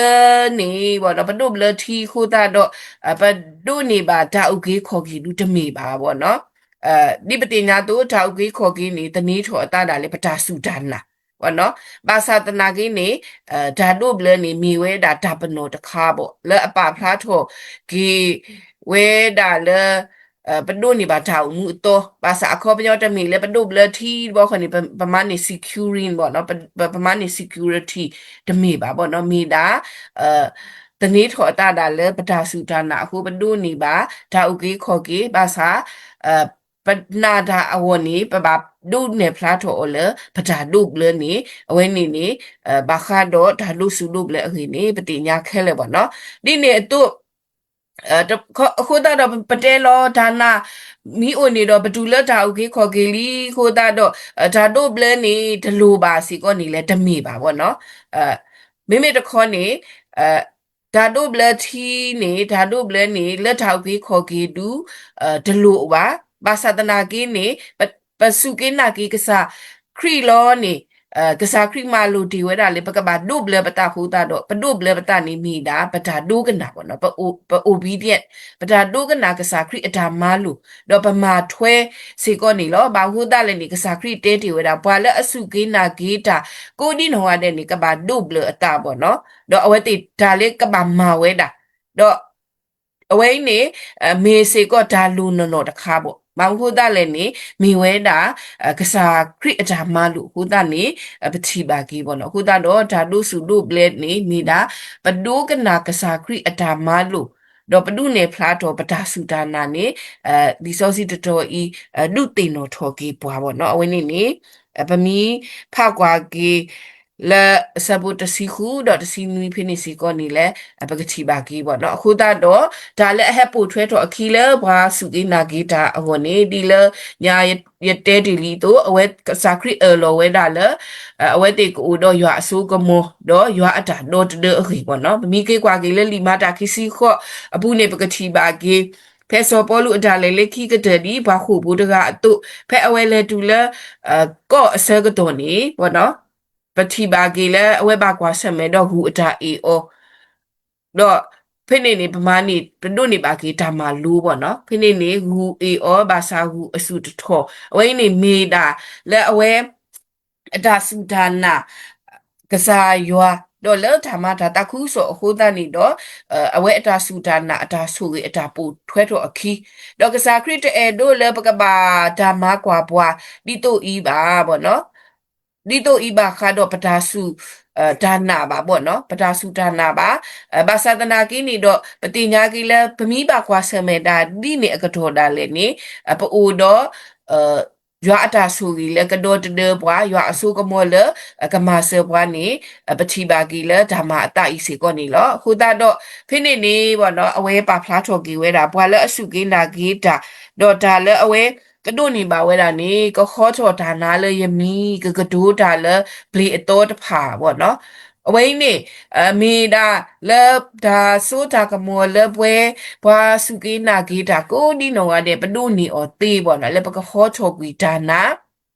န့ၣ်ဘၣ်နီၤ, ပဒိးဘျၢထံအဃိသတးဒီး ပဒိးန့ၢ်ဘၣ်တၢ်အုၣ်က့ၤခီၣ်က့ၤဒုတမ့ၢ်ဘၣ်ဘၣ်နီၤ. ဒ်ပသ့ၣ်ညါအသိး တၢ်အုၣ်က့ၤခီၣ်က့ၤန့ၣ် သန့ၤထီၣ်အသးဒၣ်လၢပတၢ်စူၢ်တၢ်နာ် ဘၣ်ဆၣ်သနာ်က့န့ၣ် တၢ်ဒိးဘျၢန့ၣ် မ့ၢ်ဝဲဒၣ်တၢ်ပနီၣ်တခါဘၣ် လၢအပာ်ဖျါထီၣ်က့ၤဝဲဒၣ်လၢ ပဒိးန့ၢ်ဘၣ်တၢ်အိၣ်မူအသီ, ဘၣ်ဆၣ်အခီပညီတမ့ၢ်လၢပဒိးဘျၢထံတဘျီဃီန့ၣ် ပမၤန့ၢ် securing ဘၣ်နီၤ, ပမၤန့ၢ် security တမ့ၢ်ဘၣ်ဘၣ်နီၤ, မ့ၢ်ဒၣ် သန့ၤထီၣ်အသးဒၣ်လၢပတၢ်စူၢ်တၢ်နာ်အဃိ ပဒိးန့ၢ်ဘၣ် တၢ်အုၣ်က့ၤခီၣ်က့ၤ, ဘၣ်ဆၣ် ပနာ်တၢ်အဂီၢ်န့ၣ် ပဘၣ်ဒိးနဲၣ်ဖျါထီၣ်အီၤလၢ ပတၢ်ဒိးဘျၢန့ၣ် အဝဲန့ၣ်န့ၣ် ဘၣ်ဃးဒီးတၢ်ဒိးစူၢ်ဒိးဘျၢအဂ့ၢ်န့ၣ် ပသ့ၣ်ညါခဲလၢာ်ဘၣ်နီၤ. ဒ်န့ၣ်အသိး အဃိသတးဒီးပတဲလီၤတၢ်နာ် မ့ၢ်အိၣ်န့ၣ်ဒီး ပတုၤလၢတၢ်အုၣ်က့ၤခီၣ်က့ၤလံအဃိသတးဒီး တၢ်ဒိးဘျၢန့ၣ် တလိၣ်ဘၣ်စ့ၢ်ကီးန့ၣ်လဲၣ် တမ့ၢ်ဘၣ်ဘၣ်နီၤ. မ့မ့ၢ်တခီန့ၣ် တၢ်ဒိးဘျၢထံန့ၣ် တၢ်ဒိးဘျၢန့ၣ် လၢတၢ်အုၣ်က့ၤခီၣ်က့ၤဒု တလိၣ်ဘၣ်. ဘၣ်ဆၣ်သနာ်က့န့ၣ် ပစူၢ်က့ၤနာ်က့ၤကစၢ်ခရံာ်လီၤန့ၣ် ကစၢ်ခရံာ်မၤလိာ်တ့ၢ်ဝဲဒၣ်လၢ ပကဘၣ်ဒိးဘျၢပသးအဃိသတးဒီး ပဒိးဘျၢပသးန့ၣ်မ့ၢ်ဒၣ် ပတၢ်ဒိကနၣ်ဘၣ်နီၤ, ပ obedient ပတၢ်ဒိကနၣ်ကစၢ်ခရံာ်အတၢ်မၤလိာ် ဒီးပမၤထွဲစ့ၢ်ကီးန့ၣ်လီၤ. ဘၣ်အဃိသတးလဲၣ်န့ၣ် ကစၢ်ခရံာ်တဲတ့ၢ်ဝဲဒၣ် ပှၤလၢအစူၢ်က့ၤနာ်က့ၤတၢ် ကိးဒံနီၢ်ဂၤဒဲးန့ၣ် ကဘၣ်ဒိးဘျၢအသးဘၣ်နီၤ, ဒီးအဝဲသ့ၣ်တၢ်လၢကဘၣ်မၤဝဲဒၣ်, ဒီး အဝဲအံၤန့ၣ် မ့ၢ်စ့ၢ်ကီးတၢ်လိၣ်နီၢ်နီၢ်တခါဘၣ်. ဘၣ်မနုၤအဃိသတးလဲၣ်န့ၣ် မ့ၢ်ဝဲဒၣ် ကစၢ်ခရံာ်အတၢ်မၤလိာ်အဃိသတးန့ၣ် ပထံၣ်ဘၣ်က့ၤဘၣ်နီၤ. အဃိသတးဒီး တၢ်ဒိးစူၢ်ဒိးဘျၢန့ၣ် မ့ၢ်ဒၣ် ပဒိကနၣ်ကစၢ်ခရံာ်အတၢ်မၤလိာ်, ဒီးပဒိးနဲၣ်ဖျါထီၣ်ပတၢ်စူၢ်တၢ်နာ်န့ၣ် လံာ်စီဆှံတတီၤအံၤ ဒုးသ့ၣ်နီၣ်ထီၣ်က့ၤပှၤဘၣ်နီၤ. အဝဲန့ၣ်န့ၣ် ပမ့ၢ်ဖးကွၢ်က့ၤ လၢအဆၢဖိတဆံဃုဒီးတဆံနွံဖဲန့ၣ်စ့ၢ်ကီးန့ၣ်လဲၣ် ပကထံၣ်ဘၣ်က့ၤဘၣ်နီၤ. အဃိသတးဒီး တၢ်လၢအဟဲပိာ်ထွဲထီၣ်အခံလၢပှၤစူၢ်က့ၤနာ်က့ၤတၢ်အဂီၢ်န့ၣ် ဒ်လၢညါယတဲတ့ၢ်လံအသိး အဝဲကစၢ်ခရံာ်အၢၣ်လီၤဝဲဒၣ်လၢ အဝဲသ့ၣ်ကအိၣ်ဒီးယွၤအစိကမီၤ ဒီးယွၤအတၢ်ဒီတဒၢအဂ့ၢ်ဘၣ်နီၤ. ပမ့ၢ်က့ၤကွၢ်က့ၤလၢလံာ်မၤတၢ်ခံဆံဃိးအပူၤန့ၣ် ပကထံၣ်ဘၣ်က့ၤ ဖဲစီၤပီလူးအတၢ်လဲၤလၢခံကတၢၢ်ဒ်ပှၤဃိာ်ဖိတဂၤအသိး ဖဲအဝဲလဲၤတုၤလၢ ကီၢ်အဆၢကတီၢ်န့ၣ် ပထံၣ်ဘၣ်က့ၤလၢအဝဲဘၣ်ကွၢ်ဆၢၣ်မဲာ်ဒီးဂုၢ်အတၢ်အ့ၣ်အီၤ, ဒီးဖဲန့ၣ်န့ၣ် ပမၤန့ၣ် ပဒိးန့ၢ်ဘၣ်က့ၤတၢ်မၤလိဘၣ်နီၤ. ဖဲန့ၣ်န့ၣ် ဂုၢ်အ့ၣ်အီၤ ဘၣ်ဆၣ်ဂုၢ်အစူၢ်တထီၣ် အဝဲအံၤန့ၣ်မ့ၢ်ဒၣ်လၢအဝဲ အတၢ်စူၢ်တၢ်နာ် ကစၢ်ယွၤ ဒီးလၢတၢ်မၤတၢ်သးခုကစီၣ်အဃိသတးန့ၣ်ဒီး အဝဲအတၢ်စူၢ်တၢ်နာ်အတၢ်ဆိၣ်ဂ့ၤအတၢ်ပိာ်ထွဲထီၣ်အခံ, ဒီးကစၢ်ခရံာ်တအဲၣ်ဒိးလၢပကဘၣ်တၢ်မၤကွၢ်ပှၤ ဒ်သိးအံၤဘၣ်ဘၣ်နီၤ. ဒ်သိးအံၤဘၣ်ဃးဒီးပတၢ်စူၢ် တၢ်နာ်ဘၣ်ဘၣ်နီၤ, ပတၢ်စူၢ်တၢ်နာ်ဘၣ်. ဘၣ်ဆၣ်သနာ်က့န့ၣ်ဒီး ပသ့ၣ်ညါက့ၤလၢ ပမ့ၢ်ဘၣ်ကွၢ်ဆၢၣ်မဲာ်တၢ်ဒ်န့ၣ်အကတီၢ်ဒၣ်လဲာ်န့ၣ် ပအိၣ်ဒီး ယွၤအတၢ်ဆိၣ်ဂ့ၤလၢကဒီတဒၢပှၤ, ယွၤအစိကမီၤလၢကမၤစၢၤပှၤန့ၣ် ပထံၣ်ဘၣ်က့ၤလၢတၢ်မၤအသးအံၤစ့ၢ်ကီးန့ၣ်လီၤ. အဃိသတးဒီး ဖဲန့ၣ်န့ၣ်ဘၣ်နီၤ အဝဲပာ်ဖျါထီၣ်က့ၤဝဲဒၣ် ပှၤလၢအစူၢ်က့ၤနာ်က့ၤတၢ်, ဒီးတၢ်လၢအဝဲကဒိးန့ၢ်ဘၣ်ဝဲဒၣ်န့ၣ် ကဟီထီၣ်တၢ်နါလၢယမံၤ, ကကတိၤတၢ်လၢပျ့ၤအသီတဖၣ်ဘၣ်နီၤ. အဝဲအံၤန့ၣ် မ့ၢ်ဒၣ်လၢတၢ်စိတၢ်ကမီၤလၢပဝဲ ပှၤစူၢ်က့ၤနာ်က့ၤတၢ်ကိးဒ်နီၢ်ဂၤဒဲး ပဒိးန့ၢ်အီၤသ့ဘၣ်နီၤ လၢပကဟီထီၣ်ကွံာ်တၢ်နါ,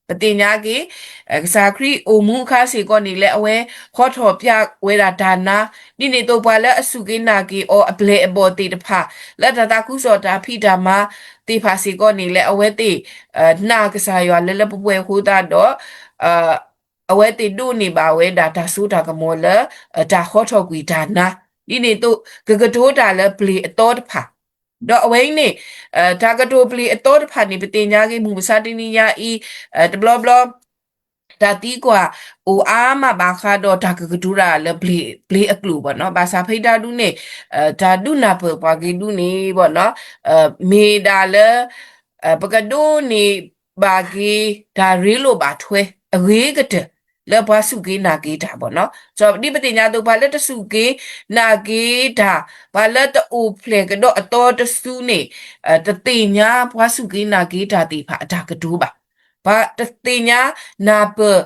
ပသ့ၣ်ညါက့ၤ ကစၢ်ခရံာ်အိၣ်မူအခါစ့ၢ်ကီးန့ၣ် လၢအဝဲဟီထီၣ်ပျဲဝဲဒၣ်တၢ်နါ, ဒ်န့ၣ်အသိးပှၤလၢအစူၢ်က့ၤနာ်က့ၤအီၤအပျဲၢ်အဘီၣ်သ့ၣ်တဖၣ် လၢတၢ်သးခုကစီၣ်တၢ်ဖံးတၢ်မၤသ့ၣ်တဖၣ်စ့ၢ်ကီးန့ၣ် လၢအဝဲသ့ၣ် နာ်ကစၢ်ယွၤလၢလၢပှဲၤပှဲၤအဃိသတးဒီး အဝဲသ့ၣ်ဒိးန့ၢ်ဘၣ်ဝဲဒၣ်တၢ်စိတၢ်ကမီၤလၢ တၢ်ဟီထီၣ်ကွံာ်တၢ်နါ, ဒ်န့ၣ်အသိး ကကတိၤတၢ်လၢပျ့ၤအသီတဖၣ်, ဒီးအဝဲအံၤန့ၣ် တၢ်ကတိၤပျ့ၤအသီတဖၣ်န့ၣ် ပသ့ၣ်ညါက့ၤ မုၢ်မဆါတနံၤညါအံၤ တဘျီဘျီ တၢ်သံကွၢ်အိၣ်အါမးဘၣ်ဃးဒီးတၢ်ကကတိၤတၢ်လၢပျ့ၤအကျိာ်ဘၣ်နီၤ, ဘၣ်ဆၣ်ဖဲဒၣ်ဒုးန့ၣ် တၢ်ဒုးနၢ်ပၢၢ်ပှၤက့ၤဒုးန့ၣ်ဘၣ်နီၤ မ့ၢ်ဒၣ်လၢ ပကဒိးန့ၢ်ဘၣ်က့ၤ တၢ်ရ့လိာ်ဘၣ်ထွဲအဂ့ၤကတၢၢ် လၢပှၤစူၢ်က့ၤနာ်က့ၤတၢ်ဘၣ်နီၤ. ဒ်ပသ့ၣ်ညါအသိး ပှၤလၢတစူၢ်က့ၤနာ်က့ၤတၢ်, ပှၤလၢတအိၣ်ဖျဲၣ်ကဒီးအသီတစုန့ၣ် တသ့ၣ်ညါပှၤစူၢ်က့ၤနာ်က့ၤတၢ်သ့ၣ်တဖၣ်အတၢ်ကတိၤဘၣ်. ပှၤတသ့ၣ်ညါနၢ်ပၢၢ်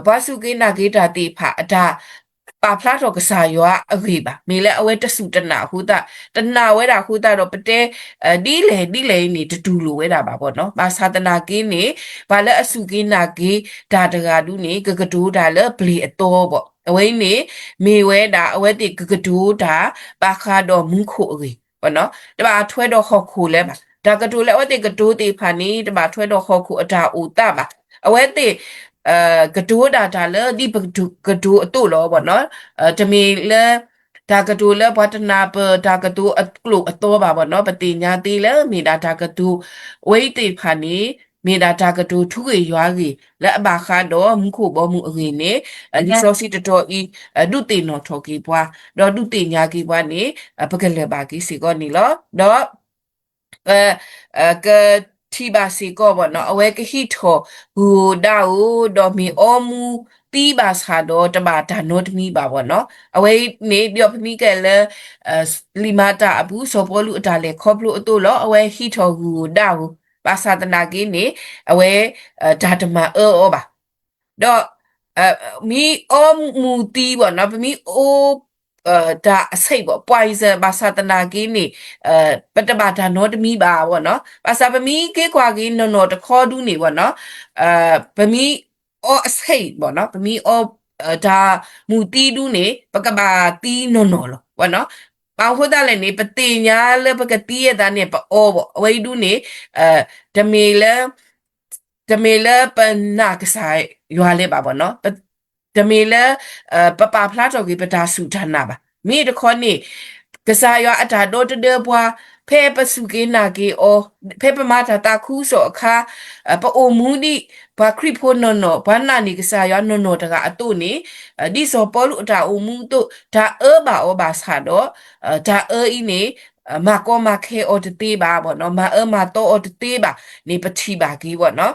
ပှၤစူၢ်က့ၤနာ်က့ၤတၢ်သ့ၣ်တဖၣ်အတၢ်ပာ်ဖျါထီၣ်ကစၢ်ယွၤအဂ့ၢ်ဘၣ်. မ့ၢ်လၢအဝဲတစူၢ်တနာ်အဃိသတး, တနာ်ဝဲဒၣ်အဃိသတးဒီး ပတဲ ဒ်လဲၣ်ဒ်လဲၣ်အံၤန့ၣ် တတူၢ်လိာ်ဝဲဒၣ်ဘၣ်ဘၣ်နီၤ. ဘၣ်ဆၣ်သနာ်က့န့ၣ် ပှၤလၢအစူၢ်က့ၤနာ်က့ၤတၢ်တဂၤဒုးန့ၣ် ကကတိၤတၢ်လၢပျ့ၤအသီဘၣ်. အဝဲအံၤန့ၣ် မ့ၢ်ဝဲဒၣ်အဝဲသ့ၣ်ကကတိၤတၢ် ဘၣ်ဃးဒီးမူခိၣ်အဂ့ၢ်ဘၣ်နီၤ. တဘၣ်ထွဲဒီးဟီၣ်ခိၣ်လၢၤဘၣ်. တၢ်ကတိၤလၢအဝဲသ့ၣ်ကတိၤသ့ၣ်တဖၣ်န့ၣ် တဘၣ်ထွဲဒီးဟီၣ်ခိၣ်အတၢ်အိၣ်သးဘၣ်. အဝဲသ့ၣ် ကတိၤဒၣ်တၢ်လၢဒ်ပကတိၤအသိးလီၤဘၣ်နီၤ. တမ့ၢ်လၢ တၢ်ကတိၤလၢပှၤတနၢ်ပၢၢ် တၢ်ကတိၤအကျိာ်အသီဘၣ်ဘၣ်နီၤ. ပသ့ၣ်ညါသ့လၢမ့ၢ်ဒၣ်တၢ်ကတိၤ အဝဲသ့ၣ်တဖၣ်န့ၣ် မ့ၢ်ဒၣ်တၢ်ကတိၤထူဂ့ၢ်ယွၤဂ့ၢ် လၢအဘၣ်ဃးဒီးမူခိၣ်ဘီမုၢ်အဂ့ၢ်န့ၣ် လံာ်စီဆှံတတီၤအံၤ ဒုးသ့ၣ်နီၣ်ထီၣ်က့ၤပှၤ ဒီးဒုးသ့ၣ်ညါက့ၤပှၤန့ၣ် ပကလဲၤဘၣ်က့ၤစ့ၢ်ကီးန့ၣ်လီၤ. ဒီး ပ ကထံၣ်ဘၣ်စ့ၢ်ကီးဘၣ်နီၤ အဝဲကဟံးထီၣ်ဂုၢ်ဧိၤဒၣ်ဧိၤ ဒီးမ့ၢ်အီမူၤသံဘၣ်ဆၣ်ဒီးတဘၣ်တၢ်နီတမံၤဘၣ်ဘၣ်နီၤ. အဝဲန့ၣ် ဒ်သိးပမ့ၢ်ကဲလၢ လံာ်မၤတၢ်အပူၤ စီၤပီလူးအတၢ်လဲၤခီဖျိအသိးလီၤ. အဝဲဟံးထီၣ်ဂုၢ်ဧိၤဒၣ်ဧိၤ ဘၣ်ဆၣ်သနာ်က့န့ၣ် အဝဲ တၢ်တမၤအၢအီၤဘၣ်. ဒီး မ့ၢ်အီမူၤသံဘၣ်နီၤ ပမ့ၢ်အီ တၢ်အဆံးဘၣ် poison ဘၣ်ဆၣ်သနာ်က့န့ၣ် ပတဘၣ်တၢ်နီတမံၤဘၣ်ဘၣ်နီၤ. ဘၣ်ဆၣ်ပမ့ၢ်က့ၤကွၢ်က့ၤနီၢ်နီၢ်တခီဒုးန့ၣ်ဘၣ်နီၤ ပမ့ၢ်အီအဆံးဘၣ်နီၤ ပမ့ၢ်အီ တၢ်မူၤသံဒုးန့ၣ် ပကဘၣ်သံနီၢ်နီၢ်လီၤဘၣ်နီၤ. ဘၣ်အဃိသတးလဲၣ်န့ၣ် ပသ့ၣ်ညါလၢပကသံအသးန့ၣ် ပအီဘၣ် အဝဲအံၤဒုးန့ၣ် တမ့ၢ်လၢ တမ့ၢ်လၢပနာ်ကစၢ်ယွၤလၢၤဘၣ်ဘၣ်နီၤ. တမ့ၢ်လၢ ပပာ်ဖျါထီၣ်က့ၤပတၢ်စူၢ်တၢ်နာ်ဘၣ်. မ့ၢ်တခီန့ၣ် ကစၢ်ယွၤအတၢ်ဒီတဒၢပှၤ ဖဲပစူၢ်က့ၤနာ်က့ၤအီၤ ဖဲပမၤတၢ်သးခုကစီၣ်အခါ ပအိၣ်မူဒ်ပှၤခရံာ်ဖိနီၢ်နီၢ် ပှၤနာ်န့ၢ်ကစၢ်ယွၤနီၢ်နီၢ်တဂၤအသိးန့ၣ် ဒ်စီၤပီလူးအတၢ်အိၣ်မူအသိး တၢ်အၢဘၣ်အီၤဘၣ်ဆၣ်ဒီး တၢ်အၢအံၤန့ၣ် မၤကီမၤခဲအီၤတသ့ဘၣ်ဘၣ်နီၤ မၤအၢမၤသီအီၤတသ့ဘၣ်န့ၣ် ပထံၣ်ဘၣ်က့ၤဘၣ်နီၤ.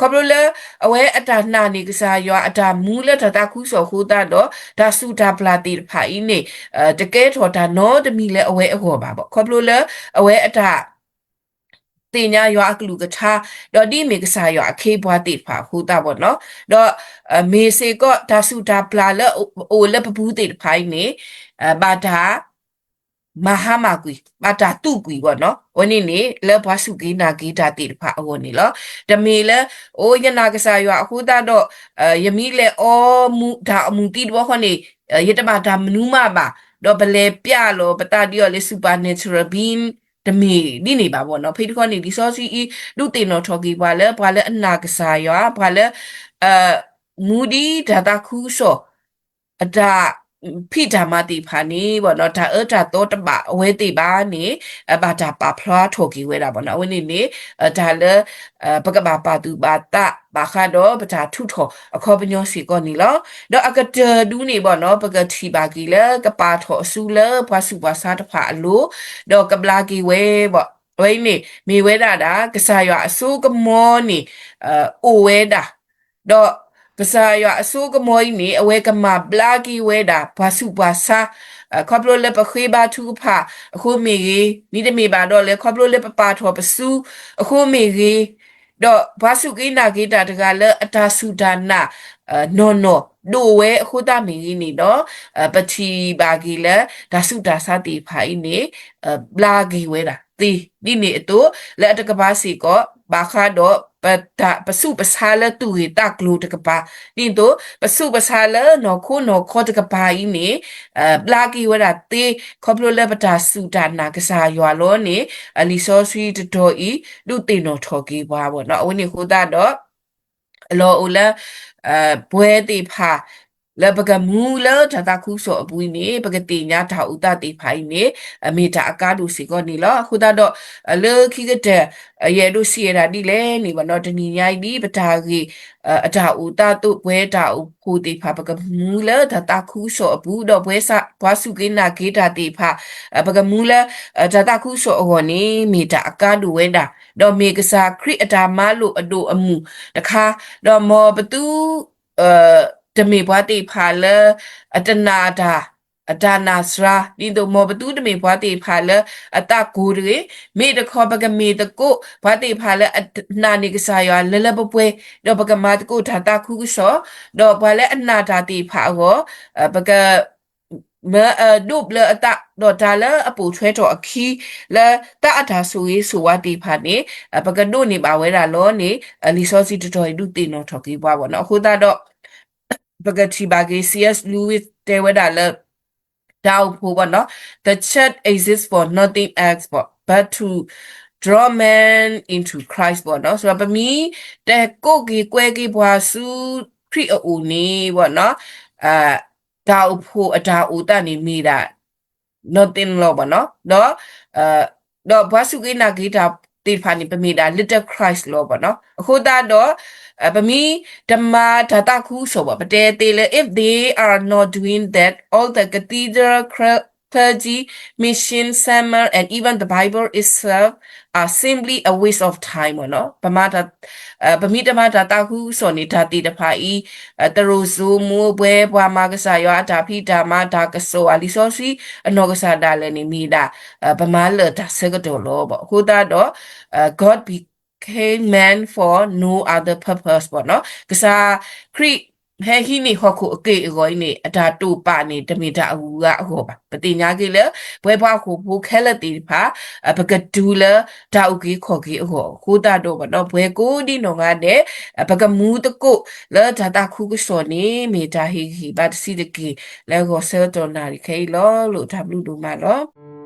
ခီဖျိလၢ အဝဲအတၢ်နာ်န့ၢ်ကစၢ်ယွၤအတၢ်မူလၢတၢ်သးခုကစီၣ်အဃိသတးဒီး တၢ်စူၢ်တၢ်ပျၢ်သ့ၣ်တဖၣ်အံၤန့ၣ် တကဲထီၣ်တၢ်နီတမံၤလၢအဝဲအဂီၢ်ဘၣ်ဘၣ်. ခီဖျိလၢ အဝဲအတၢ် သ့ၣ်ညါယွၤအကလုၢ်ကထါ ဒီးဒ်မ့ၢ်ကစၢ်ယွၤအခ့အပှၤသ့ၣ်တဖၣ်အဃိသတးဘၣ်နီၤ. ဒီး မ့ၢ်စ့ၢ်ကီးတၢ်စူၢ်တၢ်ပျၢ်လၢအအိၣ်လၢပပူၤသ့ၣ်တဖၣ်အံၤန့ၣ် ဘၣ်တၢ် မၤဟါမၢ်ကွံာ် ဘၣ်တၢ်သူၣ်ကွံာ်ဘၣ်နီၤ. အဝဲန့ၣ်န့ၣ် လၢပှၤစူၢ်က့ၤနာ်က့ၤတၢ်သ့ၣ်တဖၣ်အဂီၢ်န့ၣ်လီၤ. တမ့ၢ်လၢ အိၣ်ယနာ်ကစၢ်ယွၤအဃိသတးဒီး ယမ့ၢ်လဲၤအီမူၤတၢ်အမူၤသံတဘျီဃီန့ၣ် ယတဘၣ်တၢ်မနုၤမးဘၣ် ဒီးပလဲၤပျဲလီၤပသးဒ်အီၤလၢ supernatural being တမ့ၢ်ဒ်န့ၣ်ဘၣ်ဘၣ်နီၤ. ဖဲတခီန့ၣ် လံာ်စီဆှံအံၤ ဒုးသ့ၣ်နီၣ်ထီၣ်က့ၤပှၤလၢ ပှၤလၢအနာ်ကစၢ်ယွၤ ပှၤလၢ မူဒ်တၢ်သးခုကစီၣ် အတၢ်ဖံးတၢ်မၤသ့ၣ်တဖၣ်န့ၣ် တၢ်အၢတၢ်သီတဘၣ်အဝဲသ့ၣ်ဘၣ်န့ၣ် ဘၣ်တၢ်ပာ်ဖျါထီၣ်က့ၤဝဲဒၣ်ဘၣ်နီၤ. အဝဲန့ၣ်န့ၣ် တၢ်လၢ ပကဘၣ်ပာ်သူၣ်ပာ်သးဘၣ်ဃးဒီးပတၢ်ထုးထီၣ်အခီပညီစ့ၢ်ကီးန့ၣ်လီၤ. ဒီးအကတၢၢ်ဒုးန့ၣ်ဘၣ်နီၤ ပကထံၣ်ဘၣ်က့ၤလၢကပာ်ထီၣ်အစုလၢပှၤဆူးပှၤဆါတဖၣ်အလိၤ ဒီးကဘျါက့ၤဝဲဘၣ် အဝဲအံၤန့ၣ် မ့ၢ်ဝဲဒၣ်ဒၣ် ကစၢ်ယွၤအစိကမီၤန့ၣ် အိၣ်ဝဲဒၣ်, ဒီးကစၢ်ယွၤအစိကမီၤအံၤန့ၣ် အဝဲကမၤဘျါက့ၤဝဲဒၣ် ပှၤဆူးပှၤဆါ, ခီဖျိလၢပဃ့ဘါထုကဖၣ်အဃိမ့ၢ်ဂ့ၤ, မ့တမ့ၢ်ဘၣ်ဒီးလၢ ခီဖျိလၢပပာ်ထီၣ်ပစုအဃိမ့ၢ်ဂ့ၤ, ဒီးပှၤစူၢ်က့ၤနာ်က့ၤတၢ်တဂၤလၢအတၢ်စူၢ်တၢ်နာ် နီၢ်နီၢ်ဒိၣ်ဝဲအဃိသတးမ့ၢ်ဂ့ၤန့ၣ်ဒီး ပထံၣ်ဘၣ်က့ၤလၢ တၢ်ဆူးတၢ်ဆါသ့ၣ်တဖၣ်အံၤန့ၣ် ဘျါက့ၤဝဲဒၣ်သ့. ဒ်န့ၣ်အသိး လၢအတကပၤစ့ၢ်ကီး ဘၣ်ဃးဒီး ပဆူးပဆါလၢသူၣ်ဂ့ၤသးကျိၤတကပၤ, ဒ်န့ၣ်အသိး ပဆူးပဆါလၢနီၢ်ခိနီၢ်ခီတကပၤအံၤန့ၣ် ဘျါက့ၤဝဲဒၣ်သ့, ခီဖျိလၢပတၢ်စူၢ်တၢ်နာ်ကစၢ်ယွၤလီၤန့ၣ် လံာ်စီဆှံတတီၤအံၤ ဒုးသ့ၣ်နီၣ်ထီၣ်က့ၤပှၤဘၣ်နီၤ. အဝဲန့ၣ်အဃိသတးဒီး အလီၢ်အိၣ်လၢ ပဝဲသ့ၣ်တဖၣ် လၢပကမူလၢတၢ်သးခုကစီၣ်အပူၤအံၤန့ၣ် ပကသ့ၣ်ညါတၢ်အိၣ်သးသ့ၣ်တဖၣ်အံၤန့ၣ် မ့ၢ်တၢ်အကါဒိၣ်စ့ၢ်ကီးန့ၣ်လီၤ. အဃိသတးဒီး လၢခံကတၢၢ် ယအဲၣ်ဒိးစံးဝဲဒၣ်ဒ်လဲၣ်န့ၣ်ဘၣ်နီၤ, တနံၤညါအံၤဒ်ပတၢ်ဂ့ၢ် အတၢ်အိၣ်သးအသိး ပဝဲတၢ်အိၣ်ဖှိၣ်သ့ၣ်တဖၣ် ပကမူလၢတၢ်သးခုကစီၣ်အပူၤ, ဒီးပဝဲပှၤစူၢ်က့ၤနာ်က့ၤတၢ်သ့ၣ်တဖၣ် ပကမူလၢ တၢ်သးခုကစီၣ်အဂီၢ်န့ၣ် မ့ၢ်တၢ်အကါဒိၣ်ဝဲဒၣ်, ဒီးမ့ၢ်ကစၢ်ခရံာ်အတၢ်မၤလိာ်အဒိၣ်အမုၢ်တခါ, ဒီးမ်ပသု တမ့ၢ်ပှၤသ့ၣ်တဖၣ်လၢ အတနာ်တၢ် အတၢ်နာ်စှၤ, ဒ်သိးမ်ပသုတမ့ၢ်ပှၤသ့ၣ်တဖၣ်လၢ အသးကိၢ်တဂ့ၤ, မ့ၢ်တခီပကမ့ၢ်သကိး ပှၤသ့ၣ်တဖၣ်လၢအနာ်န့ၢ်ကစၢ်ယွၤလၢလၢပှဲၤပှဲၤ, ဒီးပကမၤသကိးတၢ်သးခုကစီၣ်, ဒီးပှၤလၢအနာ်တၢ်သ့ၣ်တဖၣ်အဂီၢ် ပက မၤအဒိးဘျၢအသး, ဒီးတၢ်လၢအပိာ်ထွဲထီၣ်အခံ လၢသးအတၢ်ဆိၣ်ဂ့ၤဆိၣ်ဝါသ့ၣ်တဖၣ်န့ၣ် ပကဒိးန့ၢ်ဘၣ်ဝဲဒၣ်လီၤန့ၣ် လံာ်စီဆှံတတီၤအံၤဒုးသ့ၣ်နီၣ်ထီၣ်က့ၤပှၤဘၣ်နီၤ. အဃိသတးဒီး ပကထံၣ်ဘၣ်က့ၤ C S Lewis တဲဝဲဒၣ်လၢ တၢ်အိၣ်ဖှိၣ်ဘၣ်နီၤ, the church exists for nothing else but, but to draw men into Christ ဘၣ်နီၤ. ဆိုတော့ ပမ့ၢ်တကိးက့ၤကွဲက့ၤပှၤဆူခရံာ်အအိၣ်န့ၣ်ဘၣ်နီၤ တၢ်အိၣ်ဖှိၣ်အတၢ်အိၣ်သးန့ၣ်မ့ၢ်ဒၣ် nothing လီၤဘၣ်နီၤ, ဒီး ဒီးပှၤစူၢ်က့ၤနာ်က့ၤတၢ်သ့ၣ်တဖၣ်န့ၣ် ပမ့ၢ်ဒၣ် little Christ လီၤဘၣ်နီၤ. အဃိသတးဒီး ပမ့ၢ်တမၤတၢ်သးခုကစီၣ်ဘၣ် ပတဲသ့လၢ if they are not doing that, all the cathedral, clergy, mission, sermon, and even the Bible itself are simply a waste of time ဘၣ်နီၤ. ပမ့ၢ်တမၤတၢ်သးခုကစီၣ်န့ၣ် တၢ်သ့ၣ်တဖၣ်အံၤ သရိာ်စိမိၤပှဲၤ ပှၤမၤကစၢ်ယွၤအတၢ်ဖံးတၢ်မၤ တၢ်ကစီၣ် လံာ်စီဆှံအနီၢ်ကစၢ်ဒၣ်လဲာ်န့ၣ် မ့ၢ်ဒၣ် ပမၤလၢာ်တၢ်ဆၢကတီၢ်လီၤဘၣ်. အဃိသတးဒီး God became man for no other purpose ဘၣ်နီၤ. ကစၢ်ခရံာ်ဟဲဟံးန့ၢ်ဟီၣ်ခိၣ်အက့ၢ်အဂီၤအံၤန့ၣ် အတၢ်တိာ်ပာ်န့ၣ် တမ့ၢ်တၢ်အဂုၤအဂၤအဂီၢ်ဘၣ်. ပသ့ၣ်ညါက့ၤလၢ ပဝဲပှၤဟီၣ်ခိၣ်ဖိခဲလၢာ်သ့ၣ်တဖၣ် ပကတုၤလၢတၢ်အုၣ်က့ၤခီၣ်က့ၤအဂီၢ် အဃိသတးဒီးဘၣ်နီၤ ပဝဲကိးဒံနီၢ်ဂၤဒဲး ပကမူသကိးလၢတၢ်သးခုကစီၣ်န့ၣ် မ့ၢ်တၢ်ဟ့ၣ်ဂံၢ်ဟ့ၣ်ဘါတဆံးတက့ၢ် လၢဂီၤဆၢကတီၢ်နၣ်ရံၣ်ခဲအံၤလီၤ. လိၣ်တၢ်ဘျုးဒိၣ်မးလီၤ.